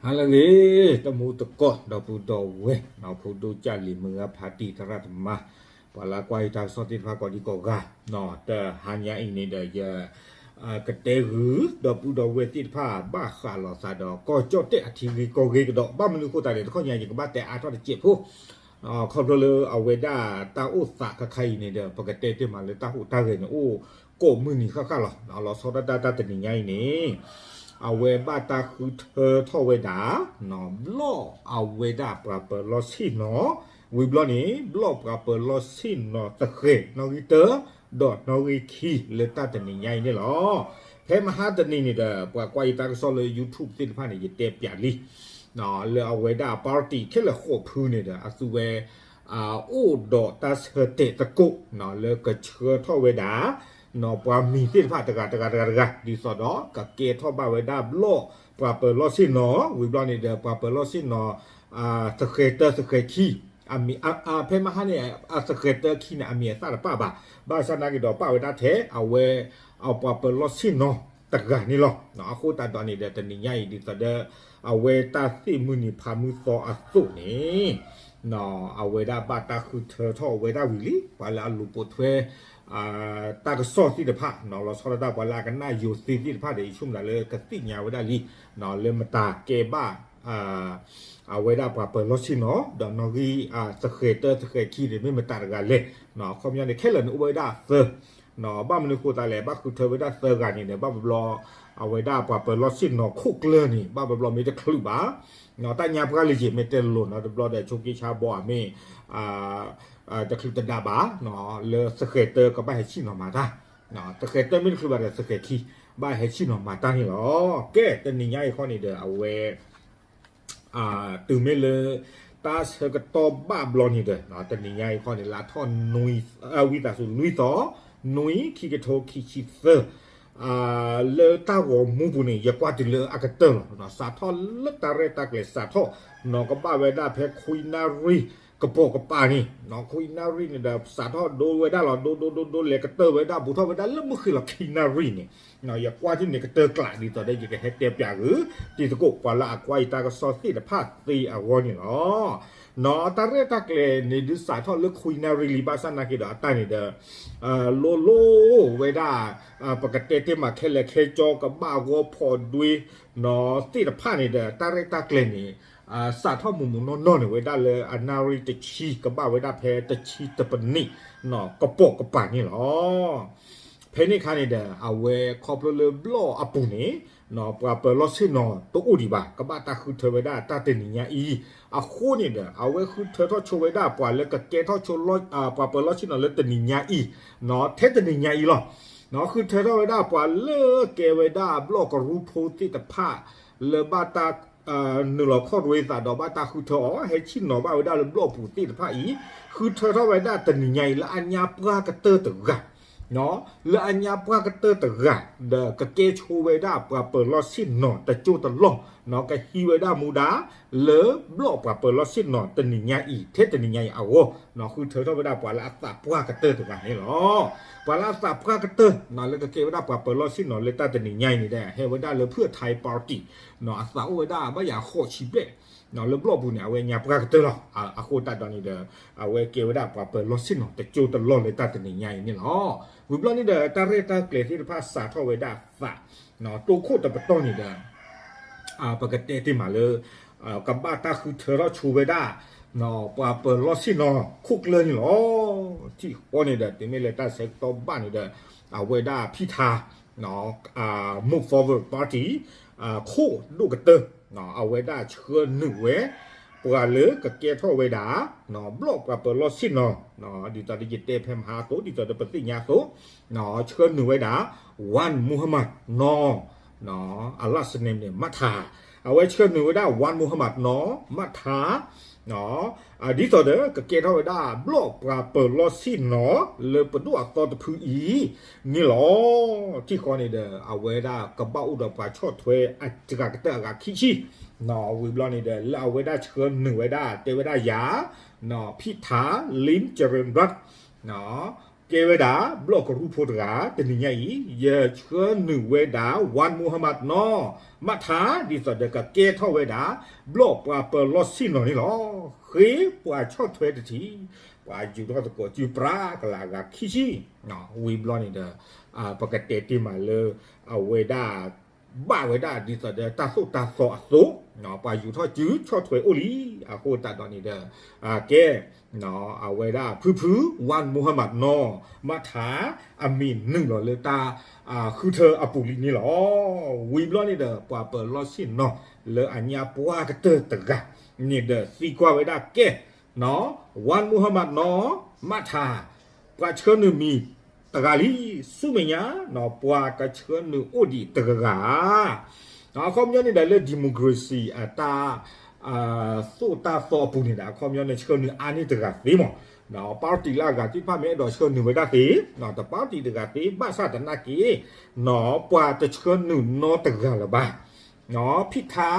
ဟါလၢအဂ့ၤ တမူတကိး ဒီပုၢ်ဒီဝဲၢ် ဖိဒိၣ်ကၢ်လံၤ မုၢ်ဂၤဖးတံၢ် သရၣ်သမါ ပှၤလၢကွၢ်ယတၢ်ကစီၣ်သ့ၣ်တဖၣ်ကိးဒံကိးဂၤ, တဟါညါအံၤန့ၣ်ဒီး ယ ကတဲဂုာ် ဒီပုၢ်ဒီဝဲၢ်သ့ၣ်တဖၣ် ဘၣ်ဃးလိာ်သးဒီး ကီၢ်ကၠီၣ်တဲၣ်အထံဂ့ၢ်ကီၢ်ဂ့ၢ်ကဒီး ဘၣ်မနုၤအဃိသတးလဲၣ် တခီညါယကဘၣ်တဲအါထီၣ်တစဲးဖိ ခီဖျိလၢအဝဲဒၣ်တၢ်အိၣ်သးခါခါအံၤန့ၣ်ဒီး ပကတဲတ့ၢ်မးလၢတၢ်ဟူးတၢ်ဂဲၤန့ၣ် အိၣ်ကိးမုၢ်နံၤဃၣ်ဃၣ်လီၤ. လီၤဆီဒၣ်တၢ်တၢ်တနံၤညါအံၤန့ၣ် အဝဲဘၣ်တၢ်ဃုထၢထီၣ်ဝဲဒၣ် ဘျီၣ်အဝဲဒၣ်ပှၤပၢၤလီၢ်ဆ့ၣ်နီၤ, ဝံၤဘျီန့ၣ် ဘျီၣ်ပှၤပၢၤလီၢ်ဆ့ၣ်နီၤသဃဲၤ နီၣ်ဂံၢ်တၢ ဒီးနီၣ်ဂံၢ်ခံလၢတၢ်တနံၤညါအံၤန့ၣ်လီၤ. ဖဲမဟါတနံၤန့ၣ်ဒီး ပှၤကွၢ်ယတၢ်ကစီၣ်လၢ YouTube သ့ၣ်တဖၣ်န့ၣ် ယတဲပၠးလံ လၢအဝဲဒၣ် party ခဲလၢာ်ဃိးဖုန့ၣ်ဒီး အသုဝဲ အိၣ်ဒီးတၢ်ဆၢတဲာ်သကိး လၢကဆှၢထီၣ်ဝဲဒၣ် ပှၤမံၤသ့ၣ်တဖၣ်တဂၤတဂၤတဂၤတဂၤ ဒ်သိးဒီး ကကဲထီၣ်ဘၣ်ဝဲဒၣ်ဘျီၣ်ပှၤပၢၤလီၢ်ဆ့ၣ်နီၤ, ဝံၤဘျီန့ၣ်ဒီး ပှၤပၢၤလီၢ်ဆ့ၣ်နီၤ သဃဲၤတၢသဃဲၤခံ အမံၤ ဖဲမဟါန့ၣ် အသဃဲၤတၢခံန့ၣ် အမံၤအသၣ်တပၣ်ဘၣ်, ဘၣ်ဆၣ်နာ်က့ၤဒီးပာ်ဝဲဒၣ်ထဲ အဝဲ အပှၤပၢၤလီၢ်ဆ့ၣ်နီၤတဂၤန့ၣ်လီၤ. အဃိသတးဒီးန့ၣ်ဒီး တနံၤညါအံၤဒ်သိးဒီး အဝဲတၢ်သ့ၣ်မုၢ်နံၤဖးမုၢ်သီအသိးန့ၣ် အဝဲဒၣ်ဘၣ်တၢ်ဃုထၢထီၣ်ဝဲဒၣ်ဝံၤလံ ပှၤလၢအလူၤပိာ်ထွဲ တၢ်ကစီၣ်သ့ၣ်တဖၣ် လီၤဆီဒၣ်တၢ် ပှၤလၢအကနၣ်ယိၤသ့သ့ၣ်တဖၣ်ဒီး ယဆိကမိၣ်လၢကသ့ၣ်ညါဝဲဒၣ်လံ လၢမတၤကဲဘၣ် အဝဲဒၣ်ပှၤပၢၤလီၢ်ဆ့ၣ်နီၤ ဒီးနီၣ်ဂံၢ်သဃဲၤတၢသဃဲၤခံန့ၣ် မ့ၢ်မတၤတဂၤလဲၣ်. အခီပညီန့ၣ် ခဲလၢာ်န့ၣ်အိၣ်ဝဲဒၣ်သၢ ဘၣ်မနုၤဃိသတးလဲၣ် ဘၣ်ဃုထၢဝဲဒၣ်သၢဂၤန့ၣ်ဒီး ဘၣ်ဘျီ အဝဲဒၣ်ပှၤပၢၤလီၢ်ဆ့ၣ်နီၤခိၣ်ကျၢၢ်န့ၣ် ဘၣ်ဘျီမ့ၢ်တချုးဘၣ် တၢ်ညါပှၢ်လၢယ့ၤမ့ၢ်တဲလိၤနီၤ တဘျီဒီးဆိက့ဆါဘီအမ့ၢ် တချုးတဒါဘၣ် လၢသဃဲၤတၢကဘၣ်ဟဲဆ့ၣ်နီၤမၤတၢ်, သဃဲၤတၢမ့ၢ်တချုးဘၣ်ဒီးသဃဲၤခံ ဘၣ်ဟဲဆ့ၣ်နီၤမၤတၢ်န့ၣ်လီၤ. ကဲ တနံၤညါအံၤခီန့ၣ်ဒီး အဝဲ တုၤမ့ၢ်လၢ တၢ်ဆၢကတီၢ်ဘၣ်ဘျီန့ၣ်ဒီး တနံၤညါအံၤခီန့ၣ် လါထီၣ်နွံ ဝံသးစူၤလွံၢ်သီ နွံ ခံကထိခံဆံသၢ လၢတၢ်ဂီၤမူပူၤန့ၣ် ယကွၢ်တုၤလၢအကတၢၢ်လီၤ. စးထီၣ်လၢတၢ်ရဲၣ်တၢ်ကျဲၤစးထီၣ် နီၢ်ကဘၣ်ဝဲဒၣ်ဖဲခွံနၣ်ရံၣ် ကပိာ်ကပၤန့ၣ် ခွံနၣ်ရံၣ်န့ၣ်ဒီး စးထီၣ်ဒိဝဲဒၣ်လီၤ ဒိဒိဒိဒိလဲၤကတၢၢ်ဝဲဒၣ် ဘူးထီၣ်ဝဲဒၣ်လၢမုၢ်ဃ့ၢ်လီၤခံနၣ်ရံၣ်န့ၣ် ယကွၢ်ထံၣ်န့ၣ်ကတၢၢ်ကျးဒ်သိးဒီး ယကဟဲတဲပၠးဂုာ် တံၤသကိး ပှၤလၢအကွၢ်ယတၢ်ကစီၣ်သ့ၣ်တဖၣ်သ့အဂီၢ်န့ၣ်လီၤ. နီၢ်တၢ်ရဲၣ်တၢ်ကျဲၤန့ၣ်ဒုးစးထီၣ်လၢခွံနၣ်ရံၣ်လံ ဘၣ်ဆၣ်နာ်က့ၤဒီးအတၢ်န့ၣ်ဒီး လိလိဝဲဒၣ် ပကတဲတ့ၢ်မးခဲလၢာ်ခဲဆ့ ကဘၣ်ဂီၢ်ဖီဒွ့ နီၢ်သ့ၣ်တဖၣ်န့ၣ်ဒီး တၢ်ရဲၣ်တၢ်ကျဲၤန့ၣ် စးထီၣ်မုၢ်မုၢ်နီၢ်နီၢ်န့ၣ် ဝဲဒၣ်လၢအနၣ်ရံၣ်တဆံ ကဘၣ်ဝဲဒၣ်ဖဲတဆံတပနံး နီၢ်ကပိာ်ကပၤန့ၣ်လီၤ. ဖဲန့ၣ်အခါန့ၣ်ဒီး အဝဲခီဖျိလၢဘျီၣ်အပူၤန့ၣ် ပှၤပၢၤလီၢ်ဆ့ၣ်နီၤတအိၣ်ဒံးဘၣ် ကဘၣ်တၢ်ဃုထၢဝဲဒၣ်တၢ်တနံၤညါအံၤ အဃိန့ၣ်ဒီး အဝဲဃုထၢထီၣ်ဆိဝဲဒၣ်ပှၤလၢကကဲထီၣ်ဆိ ပှၤပၢၤလီၢ်ဆ့ၣ်နီၤလၢတနံၤညါအံၤ ထဲတနံၤညါအံၤလီၤ. ဃုထၢထီၣ်ဝဲဒၣ်ပှၤလၢကဲဝဲဒၣ်ဘျီၣ်ကရူၢ်ဖိသ့ၣ်တဖၣ် လၢဘၣ်တၢ် နုာ်လီၤခီၣ်ရ့သးဒီးဘၣ်တၢ်ဃုထၢအီၤ ဟဲဆ့ၣ်နီၤဘၣ်ဝဲဒၣ်လၢဘျီၣ်ပူၤသ့ၣ်တဖၣ်အံၤ ဃုထၢထီၣ်ဝဲဒၣ်တနံၤညါအံၤ လၢအညါပှၢ်ကတၢၢ်တဂၤ လၢအညါပှၢ်ကတၢၢ်တဂၤ ဒီးကကဲဆိဝဲဒၣ်ပှၤပၢၤလီၢ်ဆ့ၣ်နီၤတစိၢ်တလီၢ် ကဟံးဝဲဒၣ်မူဒါ လၢဘျီၣ်ပှၤပၢၤလီၢ်ဆ့ၣ်နီၤတနံၤညါအံၤ ထဲတနံၤညါအံၤအဂီၢ် ဃုထၢထီၣ်ဝဲဒၣ်ပှၤလၢအသးပှၢ်ကတၢၢ်တဂၤန့ၣ်လီၤ. ပှၤလၢအသးပှၢ်ကတၢၢ် လၢကကဲဝဲဒၣ်ပှၤပၢၤလီၢ်ဆ့ၣ်နီၤလၢတၢ်တနံၤညါအံၤန့ၣ်ဒီး ဟဲဝဲဒၣ်လၢဖုၣ်အထါ party အသးအိၣ်ဝဲဒၣ်ဘၣ်ယၤဃိးဆံဘျဲၣ် လၢဘျီၣ်ပူၤန့ၣ် အဝဲညါပှၢ်ကတၢၢ်လီၤ. အဃိသတးဒီးန့ၣ်ဒီး အဝဲကဲဝဲဒၣ်ပှၤပၢၤလီၢ်ဆ့ၣ်နီၤတစိၢ်တလီၢ်လၢတၢ်တနံၤညါအံၤန့ၣ်လီၤ. ဝံၤဘျီန့ၣ်ဒီး တၢ်ရဲၣ်တၢ်ကျဲၤသ့ၣ်တဖၣ်စးထီၣ်ဝဲဒၣ်သး တိခိၣ်တပတီၢ်န့ၣ်ဒီး ပကတဲတ့ၢ်မးလၢ ကဘၣ်တၢ်ဃုထၢထီၣ်ဆိဝဲဒၣ် ပှၤပၢၤလီၢ်ဆ့ၣ်နီၤခိၣ်ကျၢၢ်န့ၣ်လီၤ. ထံၣ်ဃီန့ၣ်ဒီး တုၤမ့ၢ်လၢတၢ်ဆၢကတီၢ်ဘၣ်န့ၣ်ဒီး အဝဲဒၣ်ဖံၣ်ထါ Move Forward Party ခိၣ်ဒိၣ်ကတၢၢ် အဝဲဒၣ်ဆှၢနုာ်ဝဲ ပှၤလၢကကဲထီၣ်ဝဲဒၣ် ဘျီၣ်ပှၤပၢၤလီၢ်ဆ့ၣ်နီၤ ဒ်သိးဒီးယတဲဖဲမဟါအသိး ဒ်သိးဒီးပသ့ၣ်ညါအသိး ဆှၢနုာ်ဝဲဒၣ် Wan Muhammad Noor အ last name န့ၣ် Matha အဝဲဆှၢနုာ်ဝဲဒၣ် Wan Muhammad Noor Matha ဒ်သိးဒီးကကဲထီၣ်ဝဲဒၣ်ဘျီၣ်ပှၤပၢၤလီၢ်ဆ့ၣ်နီၤလၢပဒိၣ်အသီတဖုအံၤန့ၣ်လီၤ. ထံၣ်ဃီန့ၣ်ဒီး အဝဲဒၣ်ကဘၣ်အိၣ်ဒီးပှၤဆီၣ်ထွဲအစှၤကတၢၢ်အဂၤခံဆံ ဝံၤဘျီန့ၣ်ဒီး လၢအဝဲဒၣ်ဆှၢနုာ်ဝဲဒၣ် တဲဝဲဒၣ်ယၤ ဖံၣ်ထါ Lim Jaren Brat ကဲဝဲဒၣ် ဘျီၣ်ကရူၢ်ဖိတဂၤ တနံၤညါအံၤ ယဆှၢနုာ်ဝဲဒၣ် Wan Muhammad Noor Matha ဒ်သိးဒီးကကဲထီၣ်ဝဲဒၣ် ဘျီၣ်ပှၤပၢၤလီၢ်ဆ့ၣ်နီၤန့ၣ်လီၤ. ဃ့ပှၤဆီၣ်ထွဲတထံၣ် ပှၤယူၤထီၣ်သကိးစုပြးကလးဂၤခံဆံ ဝံၤဘျီန့ၣ်ဒီး ပကတဲတ့ၢ်မးလၢ အဝဲဒၣ် ဘၣ်ဝဲဒၣ်ဒ်သိးဒီးတၢ်သိၣ်တၢ်သီအသိး ပှၤယူၤထီၣ်စုဆီၣ်ထွဲအိၣ်လံ အဃိသတးဒီးန့ၣ်ဒီး ကဲ အဝဲဒၣ်ဖုဖု Wan Muhammad Noor Matha အမံၤနုာ်လီၤလၢတၢ်ဃုထၢအပူၤလံန့ၣ်လီၤ. ဝံၤဘျီန့ၣ်ဒီး ပှၤပၢၤလီၢ်ဆ့ၣ်နီၤလၢအညါပှၢ်ကတၢၢ်တဂၤန့ၣ်ဒီးသံကွၢ်ဝဲဒၣ်ကဲ Wan Muhammad Noor Matha ပှၤဆှၢနုာ်မံၤတဂၤလံ, ဆူမဲာ်ညါ ပှၤကဆှၢနုာ်အိၣ်ဒံးတဂၤဂၤ အခီပညီန့ၣ်ဒီးလၢ democracy အတၢ် သိၣ်တၢ်သီအပူၤန့ၣ်ဒီး အခီပညီန့ၣ် ဆှၢနုာ်အါန့ၢ်တဂၤသ့မး, party လၢအဂၤသ့ၣ်တဖၣ်မ့ၢ်အဲၣ်ဒိးဆှၢနုာ်ဝဲဒၣ်သ့, တ party တဂၤသ့ ဘၣ်ဆၣ်သနာ်က့ ပှၤတဆှၢနုာ်နီတဂၤလၢၤဘၣ်. ဖံထါ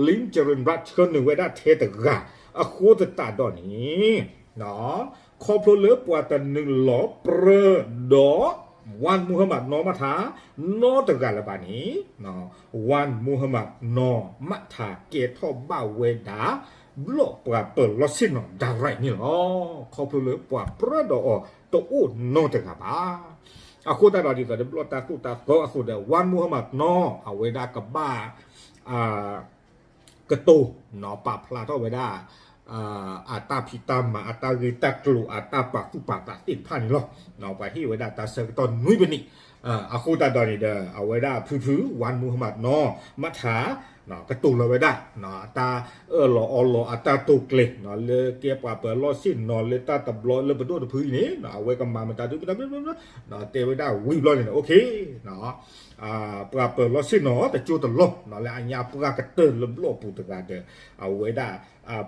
Limjaroenrat ဆှၢနုာ်ဝဲဒၣ်ထဲတဂၤ, အဃိသတးဒီးန့ၣ် ခီဖျိလၢပှၤတနုာ်လီၤပြၢဒီး Wan Muhammad Noor Matha နီတဂၤလၢၤဘၣ်န့ၣ် Wan Muhammad Noor Matha ကဲထီၣ်ဘၣ်ဝဲဒၣ် ဘျီၣ်ပှၤပၢၤလီၢ်ဆ့ၣ်နီၤ direct န့ၣ်လီၤ. ခီဖျိလၢပှၤပြၢဒီးအီၤတအိၣ်နီတဂၤဘၣ်. အဃိသတးဒီးဒ်သိးဒီးဘျီၣ်တၢ်သိၣ်တၢ်သီအသိးဒီး Wan Muhammad Noor အဝဲဒၣ်ကဘၣ် ကတိၤ ပာ်ဖျါထီၣ်ဝဲဒၣ် အတၢ်ဖံးတၢ်မၤ အတၢ်ဂ့ၢ်တၢ်ကျိၤ အတၢ်ပာ်သူၣ်ပာ်သးသ့ၣ်တဖၣ်န့ၣ်လီၤ. ပှၤဟ့ၣ်ဝဲဒၣ်တၢ်ဆၢကတီၢ်နွံပနံး, အဃိသတးဒီးန့ၣ်ဒီး အဝဲဒၣ်ဖုဖု Wan Muhammad Noor Matha ကတိၤလီၤဝဲဒၣ် အတၢ်အၢၣ်လီၤအီလီၤ အတၢ်တိာ်ကျဲၤ လၢကဲပှၤပၢၤလီၢ်ဆ့ၣ်နီၤလၢတၢ်တဘျီလၢပဒိၣ်တဖုအံၤန့ၣ် အဝဲကမၤမတၤဒု တဲဝဲဒၣ်ဝံၤဘျီန့ၣ် okay ပှၤပၢၤလီၢ်ဆ့ၣ်နီၤတကၠိတလီၢ် လၢအညါပှၢ်ကတၢၢ်လၢဘျီၣ်ပူၤတဂၤဒီး အဝဲဒၣ်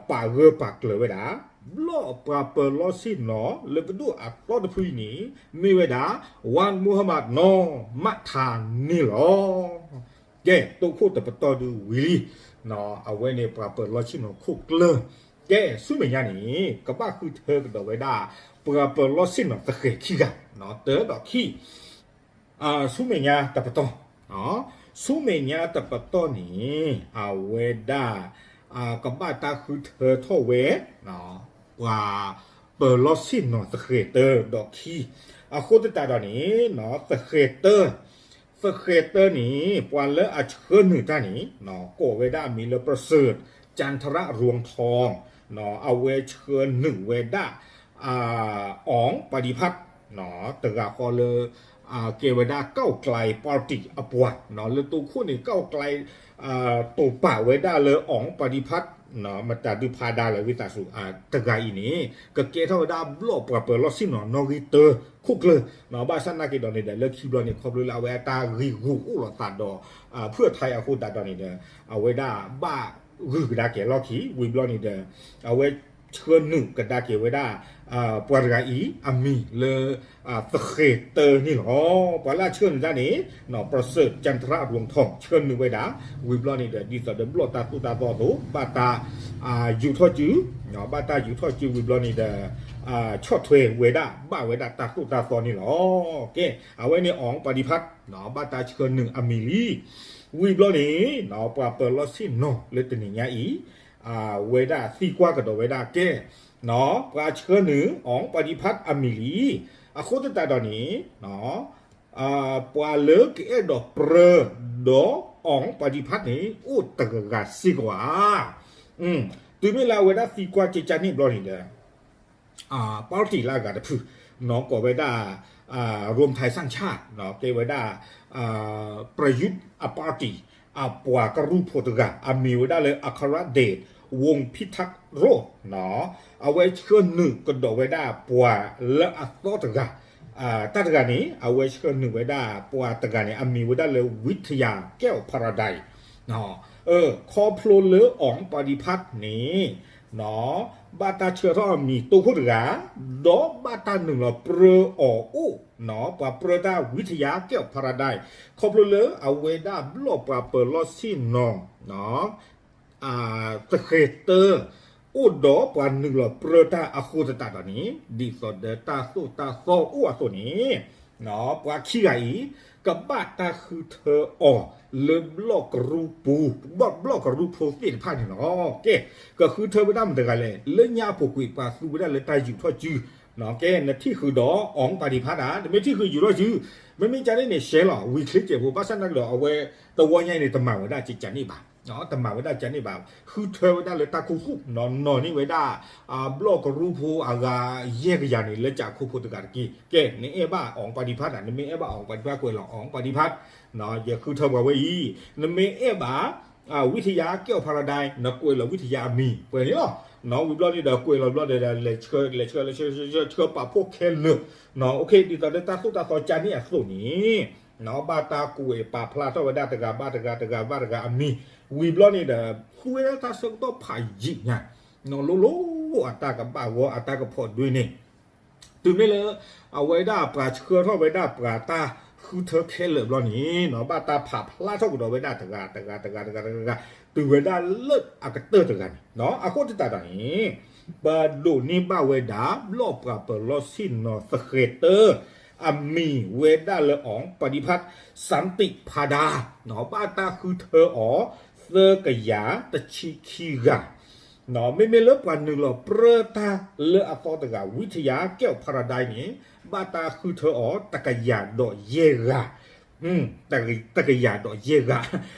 ပာ်ဂၢၢ်ပာ်ကျၢၤဝဲဒၣ် ဘျီၣ်ပှၤပၢၤလီၢ်ဆ့ၣ်နီၤလၢပဒိၣ်အသီတဖုအံၤန့ၣ် မ့ၢ်ဝဲဒၣ် Wan Muhammad Noor Matha န့ၣ်လီၤ. ကဲ တိခိၣ်တပတီၢ်ဒုဝံၤလံ အဝဲန့ၣ်ပှၤပၢၤလီၢ်ဆ့ၣ်နီၤခိၣ်ကျၢၢ်, ကဲ ဆူမဲာ်ညါန့ၣ် ကဘၣ်ဃုထၢကဒီးဝဲဒၣ် ပှၤပၢၤလီၢ်ဆ့ၣ်နီၤသဃဲၤခံဂၤ တၢဒီးခံ ဆူမဲာ်ညါတပတီၢ်, ဆူမဲာ်ညါတပတီၢ်န့ၣ် အဝဲဒၣ် ကဘၣ်တၢ်ဃုထၢထီၣ်ဝဲ ပှၤပၢၤလီၢ်ဆ့ၣ်နီၤသဃဲၤတၢဒီးခံ, အဃိသတးဒီးန့ၣ် သဃဲၤတၢ သဃဲၤတၢန့ၣ် ပှၤလၢအဆှၢနုာ်တၢ်န့ၣ် ကိးဝဲဒၣ်အမံၤလၢ ประเสริฐ จันทรรวงศ์ทอง အဝဲဆှၢနုာ်ဝဲဒၣ် အီၣ်ပၤဒံဖး တဂၤဃီလၢ ကဲဝဲဒၣ် ก้าวไกล party အပှၤ လၢတိခိၣ်န့ၣ် ก้าวไกล တိာ်ပာ်ဝဲဒၣ်လၢ အီၣ်ပၤဒံဖး မတၤဒုဖးဒါလၢဝံသးစူၤ တဂၤအံၤန့ၣ် ကကဲထီၣ်ဝဲဒၣ်ဘျီၣ်ပှၤပၢၤလီၢ်ဆ့ၣ်နီၤနီၣ်ဂံၢ်တၢခိၣ်ကျၢၢ်, ဘၣ်ဆၣ်နာ်က့ၤဒီးန့ၣ်ဒီး လၢခံဘျီန့ၣ် ခီဖျိလၢအဝဲအတၢ်ဂံၢ်ဂူာ်အိၣ်လိာ်သးဒီး ဖုၣ်ထါအဃိသတးဒီးန့ၣ်ဒီး အဝဲဒၣ်ဘၣ်ဂုာ်ကဒါက့ၤအလီၢ်ခံ ဝံၤဘျီန့ၣ်ဒီး အဝဲဆှၢနုာ်ကဒါက့ၤဝဲဒၣ် ပှၤတဂၤအံၤ အမံၤလၢ သဃဲၤတၢန့ၣ်လီၤ. ပှၤလၢအဆှၢနုာ်တၢ်န့ၣ် ประเสริฐ จันทรรวงศ์ทอง ဆှၢနုာ်ဝဲဒၣ် ဝံၤဘျီန့ၣ်ဒီး ဒ်သိးဒီးဘျီၣ်တၢ်သိၣ်တၢ်သီအသိး ဘၣ်တၢ် ယူၤထီၣ်စု ဘၣ်တၢ်ယူၤထီၣ်စုဝံၤဘျီန့ၣ်ဒီး ဆီၣ်ထွဲဝဲဒၣ် ဘၣ်ဝဲဒၣ်တၢ်သိၣ်တၢ်သီန့ၣ်လီၤ. ကဲ အဝဲန့ၣ် အီၣ်ပၤဒံဖး ဘၣ်တၢ်ဆှၢနုာ်အမံၤလံ. ဝံၤဘျီန့ၣ် ပှၤပၢၤလီၢ်ဆ့ၣ်နီၤလၢတနံၤညါအံၤ ဝဲဒၣ်သံကွၢ်ကဒီးဝဲဒၣ်ကဲ ပှၤဆှၢနုာ် အီၣ်ပၤဒံဖးအမံၤလံ. အဃိသတးဒီးန့ၣ် ပှၤလၢကအဲၣ်ဒိးပြၢဒီး အီၣ်ပၤဒံဖးန့ၣ် အိၣ်တဂၤဂၤစ့ၢ်ကီးဧါ. တုၤမ့ၢ်လၢအဝဲဒၣ်သံကွၢ်ကကန့ၣ်ဘျီန့ၣ်ဒီး party လၢအဂၤတဖု ကိးဝဲဒၣ် รวมไทยสร้างชาติ ကဲဝဲဒၣ် ประยุทธ์အ party အပှၤကရူၢ်ဖိတဂၤ အမံၤဝဲဒၣ်လၢ อัครเดช วงศ์พิทักษ์โรจน์ အဝဲဆှၢနုာ်ကဒီးဝဲဒၣ်ပှၤလၢအသီတဂၤ တၢ်တဂၤန့ၣ် အဝဲဆှၢနုာ်ဝဲဒၣ်ပှၤတဂၤန့ၣ် အမံၤဝဲဒၣ်လၢ วิทยา แก้วพาราไดซ์ ခီဖျိလၢ အီၣ်ပၤဒံဖးန့ၣ် ဘၣ်တၢ်ဆှၢထီၣ်အမံၤတိခိၣ်တဂၤ ဒီးဘၣ်တၢ်နုာ်လီၤပြၢအီၤအိၣ် ပှၤပြၢတၢ် วิทยา แก้วพาราไดซ์ ခီဖျိလၢအဝဲဒၣ်ဘျီၣ်ပှၤပၢၤလီၢ်ဆ့ၣ်နီၤ သဃဲၤတၢ အိၣ်ဒီးပှၤနုာ်လီၤပြၢတၢ်အဃိသတးဒီးန့ၣ် ဒ်သိးဒီးတၢ်သိၣ်တၢ်သီအိၣ်အသိးန့ၣ် ပှၤခံဂၤအံၤ ကဘၣ်တၢ်ဃုထၢအီၤလၢဘျီၣ်ကရူၢ်ပူၤ, ဘျီၣ်ကရူၢ်ဖိသ့ၣ်တဖၣ်န့ၣ်လီၤ. ကဲ, ကဃုထၢဝဲဒၣ်မတၤတဂၤလဲၣ်, လၢညါအပူၤကွံာ် ပှၤသူဝဲဒၣ်လၢတၢ်ယူးထီၣ်စု, ကဲ နထံၣ်ဃုာ်ဒီး အောင်ပၣ်ဒံဖးဒၣ်, နမ့ၢ်ထံၣ်ဃုာ်ယူးထီၣ်စု, မ့မ့ၢ်ကန့ၣ်န့ၣ် ရှဲလီၤ ဝံၤချ့ကဲးဖိ, ဘၣ်ဆၣ်သနာ်က့ဒီး အဝဲတဝီညါအံၤန့ၣ် တမၤဝဲဒၣ်ကန့ၣ်ဘၣ်, တမၤဝဲဒၣ်ကန့ၣ်ဘၣ်, ဃုထၢဝဲဒၣ်လၢတၢ်ခူသူၣ်, နီၢ်နီၢ်န့ၢ်ဝဲဒၣ် ဘျီၣ်ကရူၢ်ဖိအဂၤယဲၢ်ကယၤန့ၣ် လၢကးခိၣ်ဖိတဂၤတက့ၢ်. ကဲ နအဲၣ်ဘၣ် အောင်ပၣ်ဒံဖးဒၣ်, နမ့ၢ်အဲၣ်ဘၣ် အောင်ပၣ်ဒံဖးဒၣ် ကွဲးလီၤ အောင်ပၣ်ဒံဖးဒၣ်, ယဃုထၢပှၤဝဲအံၤ, နမ့ၢ်အဲၣ်ဘၣ် ဝံထယါ ကဲးအီၣ်ဖးရဒၣ်, နကွဲးလီၤဝံထယါအမံၤ ပှဲၤန့ၣ်လီၤ. ဝံၤဘျီန့ၣ်ဒီး ကွဲးလီၤဘျီဒီး လဲၤဆှၢ လဲၤဆှၢ လဲၤဆှၢ ဆှၢ ဆှၢပာ်ဖှိၣ်ခဲလၢာ်, ဒ်သိးလၢတၢ်သိၣ်တၢ်သီကန့ၣ်အသိးန့ၣ် ဘၣ်တၢ်ကွဲးပာ်ဖျါထီၣ်ဝဲဒၣ်တဂၤဘၣ်တဂၤ တဂၤဘၣ်တဂၤအမံၤ, ဝံၤဘျီန့ၣ်ဒီး သူဝဲဒၣ်တၢ်ဆၢကတီၢ်ဖးယံာ်ညါ လိၤလိၤ အတၢ်ကဘၣ်ဂီၤ အတၢ်ကဖီၣ်ဒွဲန့ၣ် တုၤမ့ၢ်လၢ အဝဲဒၣ်ပှၤဆှၢထီၣ်ဝဲဒၣ်ပှၤတၢ်ဃုထၢခဲလၢာ်ဘျီန့ၣ် ဘၣ်တၢ်ဖးဖျါထီၣ်ကဒီးဝဲဒၣ်တဂၤ တဂၤ တဂၤ တဂၤ တဂၤ တဂၤ တုၤဝဲဒၣ်လၢအကတၢၢ်တဂၤန့ၣ်, အဃိသတးဒီးန့ၣ် ပဒိးန့ၢ်ဘၣ်ဝဲဒၣ် ဘျီၣ်ပှၤပၢၤလီၣ်ဆ့ၣ်နီၤသဃဲၤတၢ အမံၤဝဲဒၣ်လၢ အောင်ပၣ်ဒံဖးဒၣ် စၣ်တံၣ်ဖးဒၣ်, ဘၣ်တၢ်ဃုထၢအီၤ သၢကယၤတဆံခံဂၤ မ့မ့ၢ်လၢပှၤနုာ်လီၤပြၢတၢ်လၢအသီတဂၤ ဝံထယါ ကဲးအီၣ်ဖးရဒၣ်န့ၣ် ဘၣ်တၢ်ဃုထၢအီၤ တကယၤဒီးယဲၢ်ဂၤ, တကယၤဒီးယဲၢ်ဂၤ,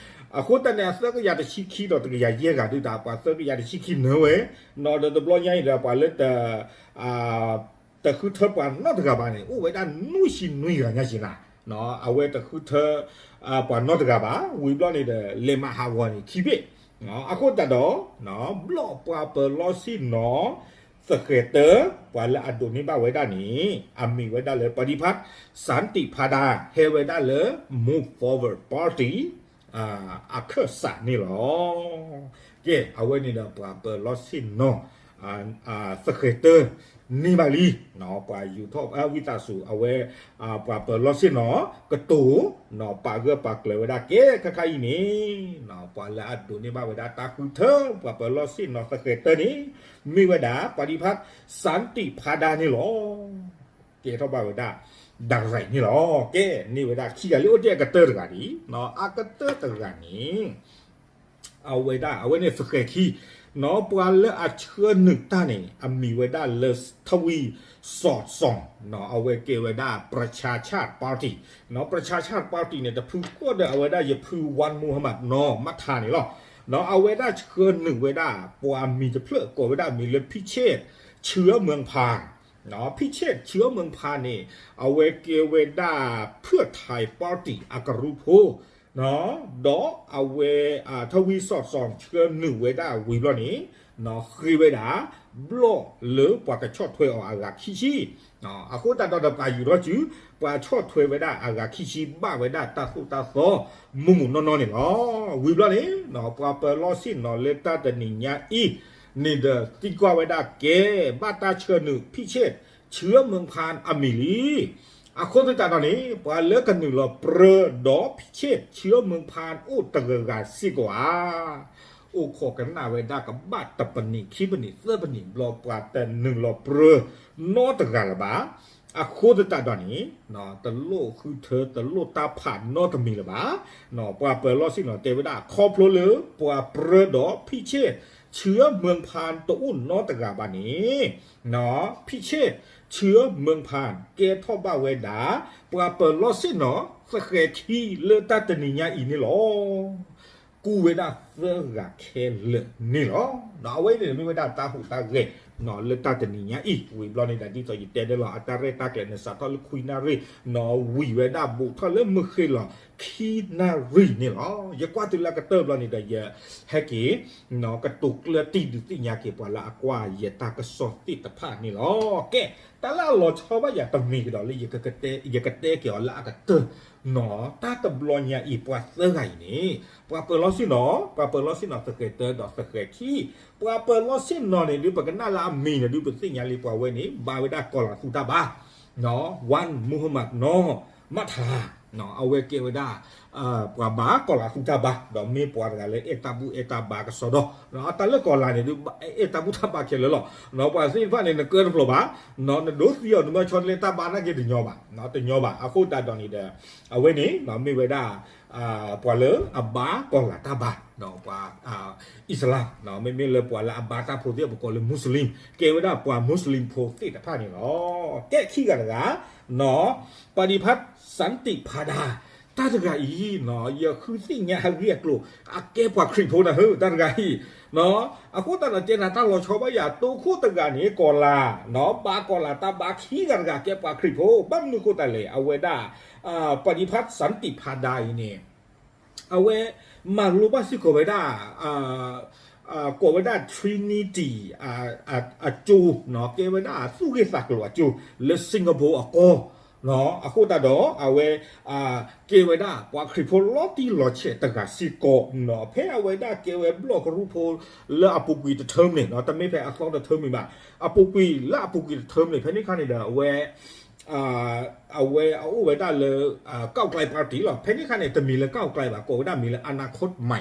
အဃိသတးန့ၣ် အသၢကယၤတဆံခံဒီးတကယၤယဲၢ်ဂၤဒုး တၢ်ပှၤသၢကယၤတဆံခံနၢၤဝဲ, ဒီးတဘျီညါအံၤဒီး ပှၤလၢတ တဃုထၢပှၤနီတဂၤဘၣ်န့ၣ် အိၣ်ဝဲဒၣ်နွံဆံနွံဂၤညါစ့ၢ်နၤ, အဝဲတဃုထၢ ပှၤနီတဂၤဘၣ်, ဝံၤဘျီန့ၣ်ဒီး လဲၤမးဟးဂီၤန့ၣ်ခံဘ့ၣ်, အဃိသတးဒီး ဘျီၣ်ပှၤပၢၤလီၣ်ဆ့ၣ်နီၤ သဃဲၤတၢ ပှၤလၢအဒိးန့ၢ်ဘၣ်ဝဲဒၣ်န့ၣ် အမံၤဝဲဒၣ်လၢ ပၣ်ဒံဖးဒၣ် စၣ်တံၣ်ဖးဒၣ် ဟဲဝဲဒၣ်လၢ Move Forward Party အခၢၣ်စးန့ၣ်လီၤ. ကဲ အဝဲန့ၣ်ဒီးပှၤပၢၤလီၢ်ဆ့ၣ်နီၤ သဃဲၤတၢ န့ၢ်ဘၣ်လံ, ပှၤယူးထီၣ် ဝံသးစူၤ အဝဲ ပှၤပၢၤလီၢ်ဆ့ၣ်နီၤ ကတိၤ ပာ်ဂၢၢ်ပာ်ကျၢၤဝဲဒၣ်ကဲ ခဲခါအံၤန့ၣ် ပှၤလၢအဒိးန့ၢ်ဘၣ်ဝဲဒၣ်တၢ်ဃုထၢ ပှၤပၢၤလီၢ်ဆ့ၣ်နီၤသဃဲၤတၢန့ၣ် မ့ၢ်ဝဲဒၣ် ပၣ်ဒံဖးဒၣ် စၣ်တံၣ်ဖးဒၣ်န့ၣ်လီၤ. ကဲထီၣ်ဘၣ်ဝဲဒၣ် direct န့ၣ်လီၤ. ကဲ န့ၢ်ဝဲဒၣ်ခံဂၤလံ အိၣ်တ့ၢ်အကတၢၢ်တဂၤဒံး, အကတၢၢ်တဂၤန့ၣ် အဝဲဒၣ် အဝဲန့ၣ်သဃဲၤခံ, ပှၤလၢအဆှၢနုာ်တၢ်န့ၣ် အမံၤဝဲဒၣ်လၢ ထဝံၣ်စီၣ်စီၣ်, အဝဲကဲဝဲဒၣ် ပြၢၡါၡၢၣ် party, ပြၢၡါၡၢၣ် party န့ၣ် တဖုဃီဒီးအဝဲဒၣ်ယဖု ဝၣ်မူဟမးနီၢ် မးထါန့ၣ်လီၤ. အဝဲဒၣ်ဆှၢနုာ်ဝဲဒၣ် ပှၤမံၤတဖျၢၣ် ကိးဝဲဒၣ်မံၤလၢ ဖံဆ့ၣ် ဆှၢမုၢ်ဖၣ် ဖံဆ့ၣ် ဆှၢမုၢ်ဖၣ်န့ၣ် အဝဲကဲဝဲဒၣ် ဖၢၣ်ထၢၣ် party အကရူၢ်ဖိ, ဒီးအဝဲ ထဝံၣ်စီၣ်စီၣ် ဆှၢနုာ်ဝဲဒၣ်ဝံၤဘျီန့ၣ် ဃ့ဝဲဒၣ် ဘျီၣ်လၢပှၤကဆီၣ်ထွဲအီၤအဂၤခံဆံ, အဃိသတးဒီးပှၤယူးထီၣ်စု ပှၤဆီၣ်ထွဲဝဲဒၣ်အဂၤခံဆံ ဘၣ်ဝဲဒၣ်တၢ်သိၣ်တၢ်သီ မုၢ်မုၢ်နီၢ်နီၢ်န့ၣ်လီၤ. ဝံၤဘျီန့ၣ် ပှၤပၢၤလီၢ်ဆ့ၣ်နီၤလၢတၢ်တနံၤညါအံၤန့ၣ်ဒီး သံကွၢ်ဝဲဒၣ်ကဲ ဘၣ်တၢ်ဆှၢနုာ် ဖံဆ့ၣ် ဆှၢမုၢ်ဖၣ်အမံၤလံ. အဃိသတးဒီးန့ၣ် ပှၤလၢကနုာ်လီၤပြၢဒီး ဖံဆ့ၣ် ဆှၢမုၢ်ဖၣ်အိၣ်တဂၤဂၤစ့ၢ်ကီးဧါ. အိၣ်ခိးကနၣ်ဝဲဒၣ်ကဘၣ်တပနံာ်ခံပနံာ်သၢပနံာ်ဘျီ ပှၤတနုာ်လီၤပြၢနီတဂၤလၢၤဘၣ်. အဃိသတးဒီးန့ၣ် တလိၣ်ဃုထၢ တလိၣ်တၢ်ဖးနီတမံၤလၢၤဘၣ်. ပှၤပၢၤလီၢ်ဆ့ၣ်နီၤတဲဝဲဒၣ် ခီဖျိလၢပှၤပြၢဒီး ဖံဆ့ၣ် ဆှၢမုၢ်ဖၣ်တအိၣ်နီတဂၤဘၣ်န့ၣ် ဖံဆ့ၣ် ဆှၢမုၢ်ဖၣ် ကဲထီၣ်ဘၣ်ဝဲဒၣ် ပှၤပၢၤလီၢ်ဆ့ၣ်နီၤ သဃဲၤခံလၢတၢ်တနံၤညါအံၤန့ၣ်လီၤ. ကူဝဲဒၣ်သၢဂၤခဲလၢာ်န့ၣ်လီၤ. အဝဲန့ၣ်မ့ၢ်ဝဲဒၣ်တၢ်ဟူးတၢ်ဂဲၤ လၢတၢ်တနံၤညါအံၤ ဝံၤဘျီန့ၣ်ဒီး ဒ်သိးယတဲဒၣ်လီၤ အတၢ်ရဲၣ်တၢ်ကျဲၤန့ၣ် စးထီၣ်လၢခွံနၣ်ရံၣ် ဝံၤဝဲဒၣ်ဘူးထီၣ်လၢမုၢ်ဃ့ၢ်လီၤ ခံနၣ်ရံၣ်န့ၣ်လီၤ. ယကွၢ်တုၤလၢအကတၢၢ်ဘျီန့ၣ်ဒီး ယဟဲက့ၤ ကတိၤကျၢၢ်တံၢ်ဒုးသ့ၣ်ညါက့ၤ ပှၤလၢအကွၢ်ယတၢ်ကစီၣ်သ့ၣ်တဖၣ်န့ၣ်လီၤ. ကဲ တၢ်လၢအလီၤဆီဘၣ်ယၤတမံၤကဒီးလၢ ယကတဲက့ၤအီၤလၢအကတၢၢ် တၢ်တဘျီညါအံၤ ပှၤသၢဂၤအံၤန့ၣ် ပှၤပၢၤလီၢ်ဆ့ၣ်နီၤ ပှၤပၢၤလီၢ်ဆ့ၣ်နီၤသဃဲၤတၢဒီးသဃဲၤခံ ပှၤပၢၤလီၢ်ဆ့ၣ်နီၤန့ၣ်ဒုး ပကနၣ်လၢအမံၤန့ၣ်ဒုး ပသ့ၣ်ညါလံ ပှၤဝဲန့ၣ် ဘၣ်ဝဲဒၣ်ကီၤလၤသူတၢ်ဘါ ဝၣ်မူဟမးနီၢ် မးထါ အဝဲကဲဝဲဒၣ် ပှၤဘၣ်ကီၤလၤသူတၢ်ဘါ ဒီးမ့ၢ်ပှၤတဂၤလၢအဲၣ်တၢ်ဘူၣ်အဲၣ်တၢ်ဘါကစီဒီ, အတၢ်လၢကီၤလၤန့ၣ်ဒုး အဲၣ်တၢ်ဘူၣ်တၢ်ဘါခဲလၢာ်လီၤ. ပှၤသ့ၣ်တဖၣ်န့ၣ် နကၢတဖျိးဘၣ်, နဒိးသံအီၤ နမ့ၢ်ဆီတလဲတၢ်ဘါနာ်က့တညီဘၣ်, တညီဘၣ်. အဃိသတးဒီးန့ၣ်ဒီး အဝဲန့ၣ် မ့ၢ်ဝဲဒၣ် ပှၤလၢအဘၣ်ကီၤလၤတၢ်ဘါ, ဒီးပှၤ အံၣ်စလါ မ့မ့ၢ်လၢပှၤလၢအဘါတၢ်ဖိသ့ၣ် ပကိးလၢ Muslim ကဲဝဲဒၣ်ပှၤ Muslim ဖိသ့ၣ်တဖၣ်န့ၣ်လီၤ. ကဲခံဂၤတဂၤ ပၤဒံဖး စၣ်တံၣ်ဖးဒါ တၢ်တဂၤအံၤ ယဃုသ့ၣ်ညါအဂ့ၢ်အကျိၤ အကဲပှၤခရံာ်ဖိနၤဧၢ တၢ်တဂၤအံၤ, အဃိသတးဒီး တဲနၤတၢ်လီၤဆီဘၣ်ယၤ တိခိၣ်တဂၤန့ၣ် ကီၤလၤ ဘၣ်ကီၤလၤတၢ်ဘါ ခံဂၤတဂၤကဲပှၤခရံာ်ဖိ ဘၣ်မနုၤအဃိသတးလဲၣ် အဝဲဒၣ် ပၤဒံဖး စၣ်တံၣ်ဖးဒါအံၤန့ၣ် အဝဲမၤလိဘၣ်စ့ၢ်ကီးဝဲဒၣ် ကိးဝဲဒၣ် Trinity အကၠိ, ကဲဝဲဒၣ်သူၣ်ဂ့ၢ်သးကျိၤအကၠိ လၢ Singapore အကီၢ်, အဃိသတးဒီး အဝဲ ကဲဝဲဒၣ်ပှၤခရံာ်ဖိလီၤတံၢ်လီၤဆဲးတဂၤစ့ၢ်ကီး, ဖဲအဝဲဒၣ်ကဲဝဲဘျီၣ်ကရူၢ်ဖိလၢအပူၤကွံာ်တထၢမန့ၣ် တမ့ၢ်ဖဲအသီတထၢမန့ၣ်ဘၣ်, အပူၤကွံာ်လၢအပူၤကွံာ်တထၢမန့ၣ် ဖဲန့ၣ်ခါန့ၣ်ဒီး အဝဲ အဝဲအအိၣ်ဝဲဒၣ်လၢ ก้าวไกล party လီၤ. ဖဲန့ၣ်ခါန့ၣ် တမံၤလၢ ก้าวไกล ဘၣ်, ကိးဝဲဒၣ်မံၤလၢ อนาคตใหม่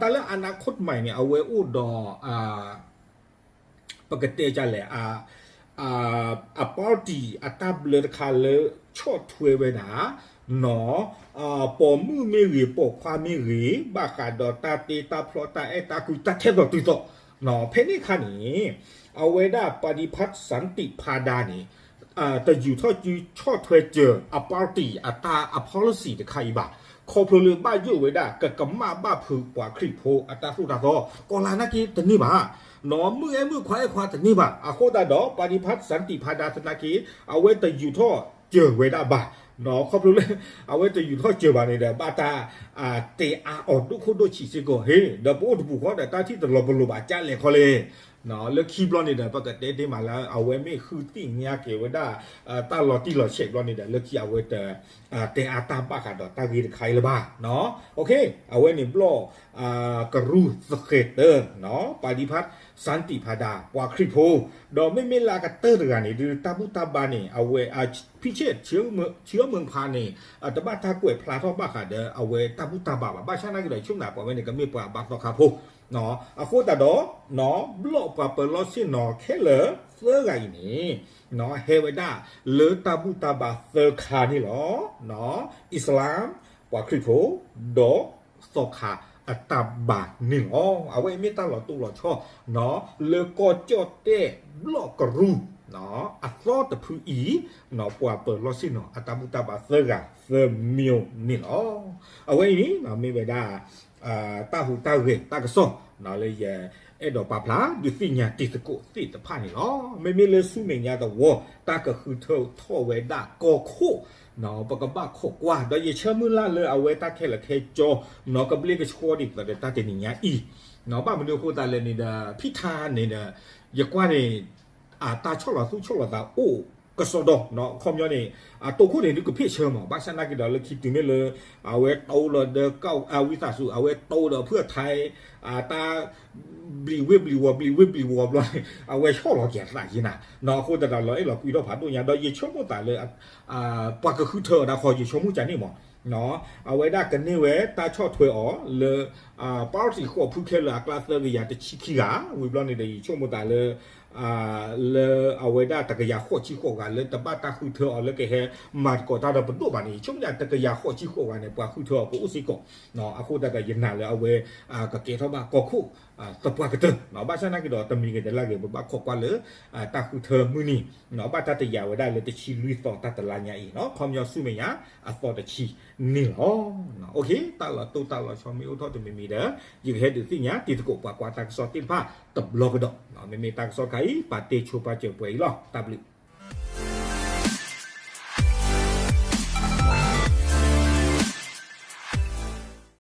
တၢ်လၢ อนาคตใหม่ န့ၣ် အဝဲအိၣ်ဒီး ပကတဲဒ်လဲၣ် အ party အတၢ်ဘျၢတခါလၢ ဆီၣ်ထွဲဝဲဒၣ် ပိာ်မုၣ်မ့ၢ်ဂ့ၤ ပိာ်ခွါမ့ၢ်ဂ့ၤ ဘၣ်ဃးဒီးတၢ်တ့တၢ်ဖျီ တၢ်အဲၣ်တၢ်ကွံ တၢ်ထဲသိးတုၤသိး, ဖဲန့ၣ်ခါန့ၣ် အဝဲဒၣ် ပၤဒံဖး စၣ်တံၣ်ဖးဒါန့ၣ် တယူၤထီၣ်စုဆီၣ်ထွဲစၢၤ အ party အတၢ် အ policy တခါအံၤဘၣ်, ခီဖျိလၢဘၣ်ယိၣ်ဝဲဒၣ် ကကမၣ်ဘၣ်ဖုးပှၤခရံာ်ဖိအတၢ်သိၣ်တၢ်သီ, ကီၤလၤနာ်က့တန့ၢ်ဘၣ်, မုၣ်အဲၣ်မုၣ်ခွါအဲၣ်ခွါတန့ၢ်ဘၣ်. အဃိသတးဒီး ပၤဒံဖး စၣ်တံၣ်ဖးဒါသနာ်က့ အဝဲတယူၤထီၣ်စၢၤဝဲဒၣ်ဘၣ်, ခီဖျိလၢ အဝဲတယူၤထီၣ်စၢၤဘၣ်န့ၣ်ဒီး ဘၣ်တၢ် တဲအါအီၤဒိၣ်ခိၣ်ဒိၣ်ဆံးစ့ၢ်ကီး ဟ့ၣ် ဒီးပအိၣ်တပူၤဃီဒီး တၢ်ထံၣ်တလီၤပလိာ်ဘၣ် ကလဲၤခီလဲၣ် လၢခံဘျီန့ၣ်ဒီး ပကတဲတ့ၢ်မးလၢ အဝဲမ့ၢ်ဃုသ့ၣ်ညါက့ၤဝဲဒၣ် တၢ်လီၤတံၢ်လီၤဆဲးဘျီန့ၣ်ဒီး လၢခံအဝဲတ တဲအါတၢ်ဘၣ်ဃးဒီးတၢ်ဂ့ၢ်တခါအံၤလၢၤဘၣ်. အဝဲန့ၣ်ဘျီၣ် ကရူၢ်သဃဲၤတၢ ပၤဒံဖး စၣ်တံၣ်ဖးဒါ ပှၤခရံာ်ဖိ, ဒီးမ့မ့ၢ်လၢအကတၢၢ်တဂၤန့ၣ် ဒုးတၢ်ဘူၣ်တၢ်ဘါန့ၣ် အဝဲ ဖံဆဲး ဆၢမုၢ်ဖးန့ၣ် တဘၣ်တၢ်ကွဲးဖျါထီၣ်ဘၣ်ဃးဒီး အဝဲတၢ်ဘူၣ်တၢ်ဘါဘၣ်. ဘၣ်ဆၣ်နာ်က့ဒီး ဆိကမိၣ်ပှၤဝဲန့ၣ် ကမ့ၢ်ပှၤဘါသီခါဖိ အဃိသတးဒီး ဘျီၣ်ပှၤပၢၤလီၢ်ဆ့ၣ်နီၤခဲလၢာ်သၢဂၤအံၤန့ၣ် ဟဲဝဲဒၣ်လၢတၢ်ဘူၣ်တၢ်ဘါသၢခါန့ၣ်လီၤ. အံၣ်စလၣ် ပှၤခရံာ်ဖိ ဒီးသီခါအတၢ်ဘါန့ၣ်လီၤ. အဝဲအံၤမ့ၢ်တၢ်လီၤတိၢ်လီၤဆီ လၢကီၢ်ကၠီၣ်တဲၣ်ဘျီၣ်ကရူၢ် အသီတဖုအံၤ ပှၤပၢၤလီၢ်ဆ့ၣ်နီၤအတၢ်ဘူၣ်တၢ်ဘါသၢဂၤသၢမံၤန့ၣ်လီၤ. အဝဲအံၤ မ့ၢ်ဝဲဒၣ် တၢ်ဟူးတၢ်ဂဲၤတၢ်ကစီၣ် လၢယအဲၣ်ဒိးပာ်ဖျါ ဒုးသ့ၣ်ညါတံၤသကိးသ့ၣ်တဖၣ်န့ၣ်လီၤ. မ့မ့ၢ်လၢဆူမဲာ်ညါသဝီ တၢ်ကဃုထၢထီၣ်ဝဲဒၣ်ကီၢ်ခိၣ် ပကဘၣ်ခိးကွၢ် ဒီးယဆၢမုၢ်လၢ်လၢအဝဲတၢ်ခဲလၢာ်ခဲဆ့ ကဘျ့ကဆှီဒ်သိးဒီးတၢ်တနံၤညါအံၤ ဘၣ်မနုၤအဃိသတးလဲၣ်န့ၣ်ဒီး ဖံထါန့ၣ်ဒီး ယကွၢ်န့ၣ် တၢ်ဆီၣ်လီၤသူၣ်ဆီၣ်လီၤသးအိၣ်ကစီဒီ ခီပညီန့ၣ် အတိခိၣ်န့ၣ်ဒုးကဖ့ၣ်ဆၢမး ဘၣ်ဆၣ်နာ်က့ဒီးလၢခံတုၤမ့ၢ်လၢ အဝဲတိဒီးဒီး ဝံသးစူၤ အဝဲတိဒီးဖုၣ်အထါ တၢ် ဘျံးဝ့ၢ်ဘျံးဝီၤ ဘျံးဝ့ၢ်ဘျံးဝီၤဘျီန့ၣ် အဝဲဆီၣ်လီၤက့ၤအသးယံၤနၤ အဃိသတးဒီးလီၤအဲၣ်လီၤကွံထီၣ်ဖးဒိၣ်ညါ ဒီးယဆိကမိၣ်သးလၢ ပှၤကဃုထၢအီၤဒၣ်ဃီ ယဆိကမိၣ်ကန့ၣ်မး အဝဲဒၣ်ကန့ၢ်ဝဲတၢ်ဆီၣ်ထွဲအီၤလၢ ပၣ်တံၣ်ဃိးဖုခဲလၢာ်အကျါ သၢကယၤတဆံခံဂၤ ဝံၤဘျီန့ၣ်ဒီး ယဆိကမိၣ်သးလၢ လၢအဝဲဒၣ်တကယၤဃိးဆံဃိးဂၤ လၢတဘၣ်တၢ်ဃုထၢအီၤလၢကဟဲမၤသကိးတၢ်ဒီးပဒိၣ်ဘၣ်န့ၣ် ယဆိကမိၣ်တကယၤဃိးဆံဃိးဂၤန့ၣ် ပှၤဃုထၢအီၤကအိၣ်စ့ၢ်ကီး အဃိသတးဒီးယနာ်လၢအဝဲ ကကဲထီၣ်ဘၣ်ကီၢ်ခိၣ်သပှၢ်ကတၢၢ် ဘၣ်ဆၣ်နာ်က့ဒီးတမံၤဂ့ၤတလၢ်ဂ့ၤ ပဘၣ်ခိးကွၢ်လၢ တၢ်ဃုထၢမုၢ်နံၤ ဘၣ်တၢ်တယာ်ဝဲဒၣ်လၢတဆံလွံၢ်သီတၢ်တလါညါအံၤ ခီပညီဆူမဲာ်ညါအသီတဆံန့ၣ်လီၤ. တၢ်လီၤတိၢ်တၢ်လီၤဆီမ့ၢ်အိၣ်ထီၣ်တမံၤမံၤဒီး ယကဟဲဒုးသ့ၣ်ညါတံၤသကိးပှၤကွၢ်တၢ်ကစီၣ်သ့ၣ်တဖၣ်တဘျီကဒီး မ့မ့ၢ်တၢ်ကစီၣ်တခါအံၤ ပာ်တ့ၢ်ဆိပာ်စၢၤပှဲၤအံၤလီၤ. တၢ်ဘျုး